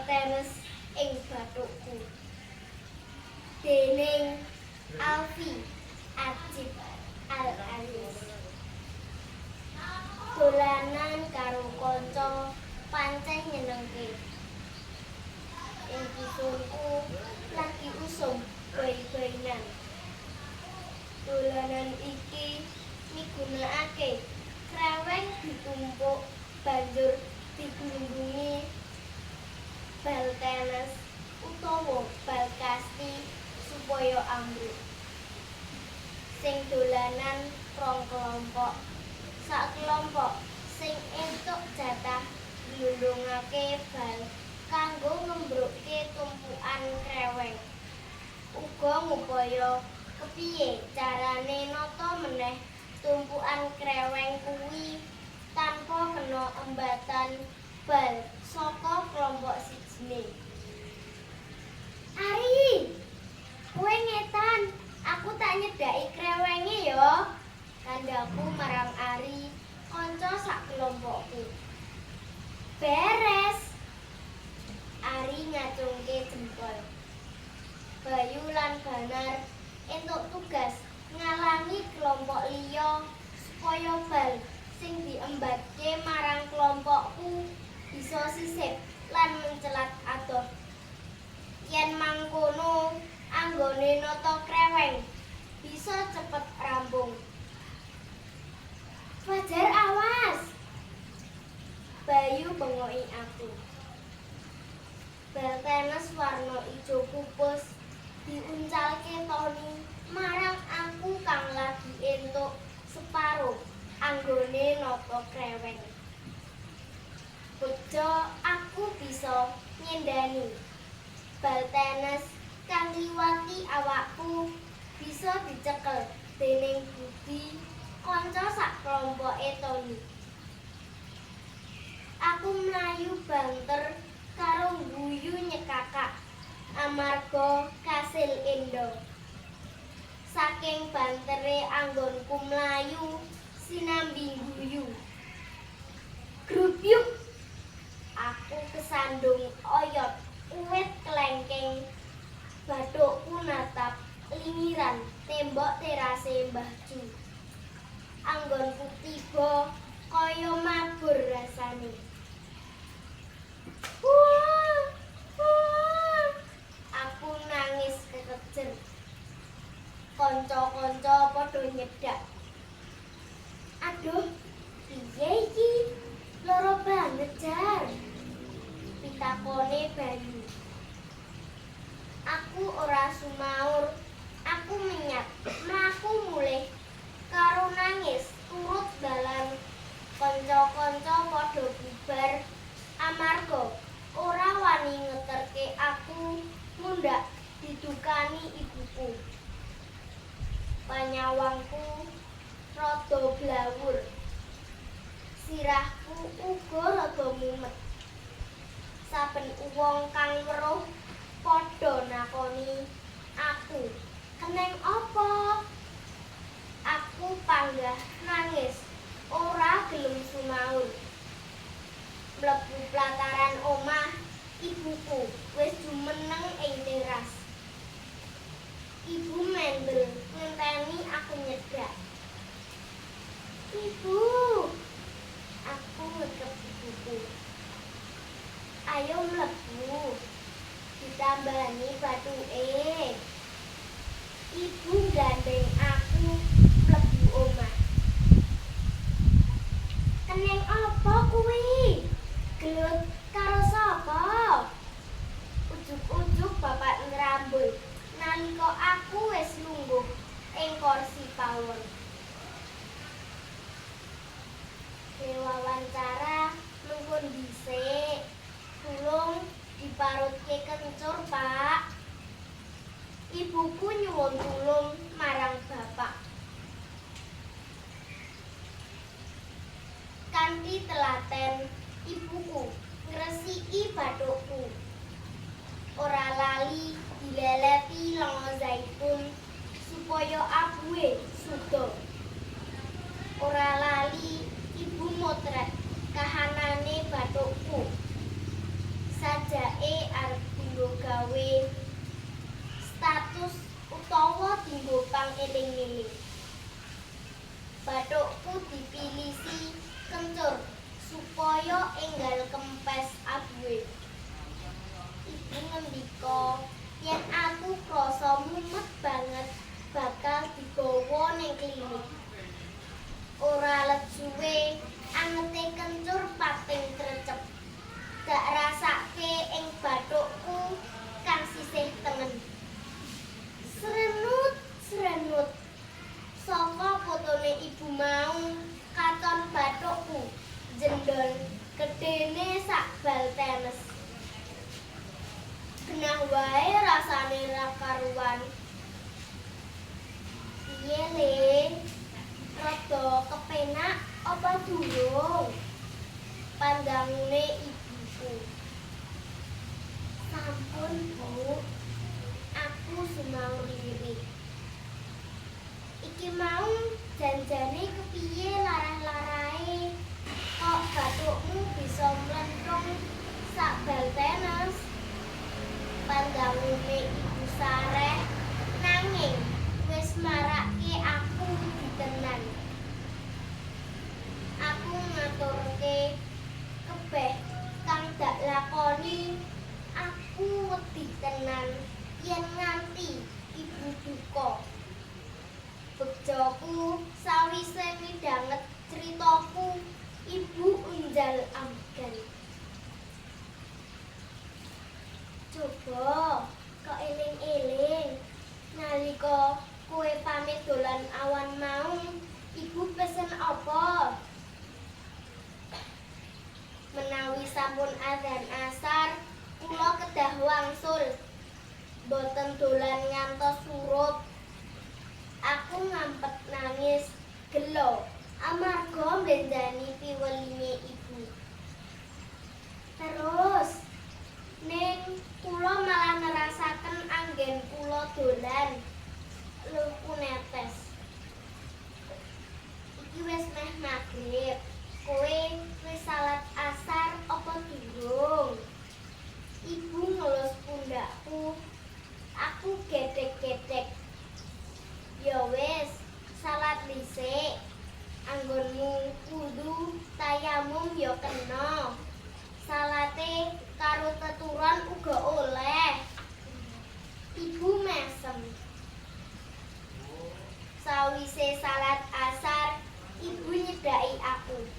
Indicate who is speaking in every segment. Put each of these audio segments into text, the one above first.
Speaker 1: tenis ing bathukku. Dening Alfi Ajib Al Anis. Dolanan karo kanca pancen nyenengke. Ing dusunku lagi usum bay-bayan. Dolanan iki migunakake kreweng ditumpuk banjur diglundungi bal tenis utawa bal kasti supaya ambruk. Sing dolanan rong kelompok. Sak kelompok sing entuk jatah glundungake bal kanggo ngembrukke tumpukan kreweng. Uga ngupaya kepiye carane nata meneh tumpukan kreweng kuwi tanpa kena embatan bal saka kelompok sijine. Ari, kowe ngetan, aku tak nyedhaki krewenge ya. Kandhaku marang Ari, kanca sak kelompokku. Beres. Ari ngacungke jempol. Bayu lan Banar entuk tugas ngalangi kelompok liya supaya bal sing diembatke marang kelompokku bisa sisip lan mencelat adoh. Yen mangkono anggone nata kreweng bisa cepet rampung. Fajar, awas! Bayu bengoki aku. Bal tenis warna ijo pupus diuncalke Toni marang aku kang lagi entuk separo anggone nata kreweng. Bejo aku bisa nyendani. Bal tenis kang ngliwati awakku bisa dicekel dening Budi, kanca sak kelompoke Toni. Aku mlayu banter karo ngguyu nyekakak amarga kasil endo. Saking bantere anggonku mlayu sinambi ngguyu. Grubyuk! Aku kesandung oyot uwit klengkeng. Bathukku natap lingiran tembok terase Mbah Ju. Anggonku tiba kaya mabur rasane. Wah, wah. Aku nangis kekejer. Kanca-kanca padha nyedhak. Aduh, piye iki? Lara banget, Jar. Pitakone Bayu. Aku ora sumaur. Aku menyat, mlaku mulih karo nangis turut dalan. Kanca-kanca padha bubar amarga ora wani ngeterke aku mundhak didukani ibuku. Panyawangku rada blawur. Sirahku uga rada mumet. Saben wong kang weruh padha nakoni aku, "Keneng apa?" Aku panggah nangis, ora gelem sumaur. Mlebu plataran omah, ibuku wis jumeneng ing teras. Ibu mendel ngenteni aku nyedhak. Ibu, aku ngekep ibuku. Ayo mlebu. Ditambani bathuke. Ibu nggandeng aku mlebu omah. Keneng apa kuwi? Gelut karo sapa? Ujug-ujug bapak ngrambul nalika aku wis lungguh ing kursi pawon. Diwawancara mengko dhisik. Tulung diparutke kencur, Pak. Ibuku nyuwun tulung marang bapak. Kanthi telaten, ibuku ngresiki bathukku. Ora lali dileleti lenga zaitun supaya abuhe suda. Ora lali ibu motret kahanane bathukku. Sajake Bathukku dipilisi kencur supaya enggal kempes abuhe. Ibu ngendika yen aku krasa mumet banget bakal digawa ning klinik. Ora let suwe angete kencur pating trecep. Dak rasake ing bathukku kang sisih tengen. Srenut, srenut. Saka fotone ibu mau katon bathukku jendol gedene sak bal tenis. Genah wae rasane ra karuan. Piye, Le? Rada kepenak apa durung? Pandangune ibuku. Sampun, Bu. Aku sumaur lirih. Iki mau janjane kepiye larah-larahe? Kok bathukmu bisa mlenthung sak bal tenis? Pandangune ibu sareh nanging wis marake aku wedi tenan. Aku ngaturke kebeh kang dak lakoni, aku wedi tenan yen nganti ibu duka. Begjaku sawise midhanget critaku, ibu unjal ambegan. Coba kok eling-eling nalika kowe pamit dolan awan mau, ibu pesen apa? Menawi sampun adzan asar, kula kedah wangsul. Boten dolan ngantos surut. Aku ngampet nangis gelo amarga mblenjani piwelinge ibu. Terus ning kula malah nerasaken anggen kula dolan. Luhku netes. Iki wis meh magrib. Kowe wis salat asar apa durung? Ibu ngelus pundakku. Aku gedhek-gedhek. Ya wis, salat dhisik. Anggonmu wudu tayamum ya kena. Salate karo teturon uga oleh. Ibu mesem. Sawise salat asar, ibu nyedhaki aku.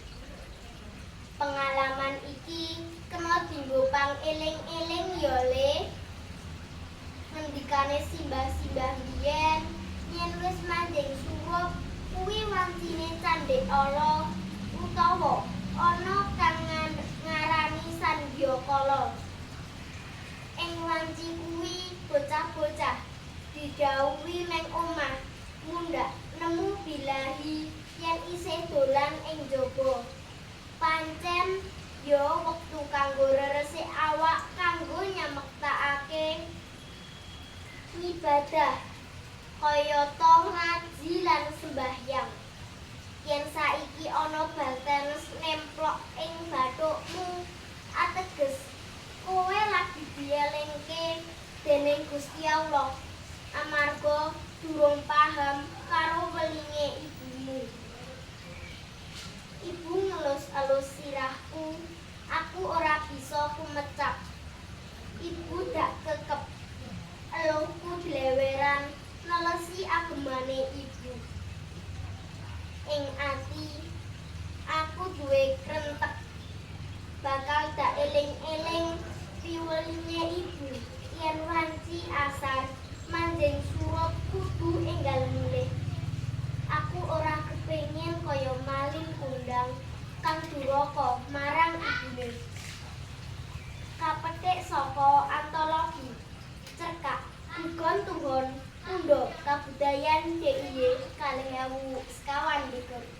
Speaker 1: Pengalaman iki kena dienggo pang eling-eling ya, Le. Ngendikane simbah-simbah biyen, yen wis manjing surup kuwi wancine candhik ala utawa ana kang ngarani sandyakala. Ing wanci kuwi bocah-bocah didhawuhi neng omah mundhak nemu bilahi yen isih dolan ing njaba. Pancen ya wektu kanggo reresik awak kanggo nyamektakake ngibadah kayata ngaji lan sembahyang. Yen saiki ana bal tenis nemplok ing bathukmu, ateges kowe lagi dielingke dening Gusti Allah amarga durung paham karo welinge ibumu. Ibu ngelus-elus sirahku, aku ora bisa kumecap. Ibu dak kekep. Eluhku dleweran nelesi agemane ibu. Ing ati aku duwe krentek. Bakal dak eling-eling piwelinge ibu yen wanci asar manjing surup kudu enggal mulih. Aku ora kepengin kaya malin kundang kang duraka marang ibune. Kapethik saka antologi Cerkak Gugon Tuhon Tundha Kabudayan DIY 2021.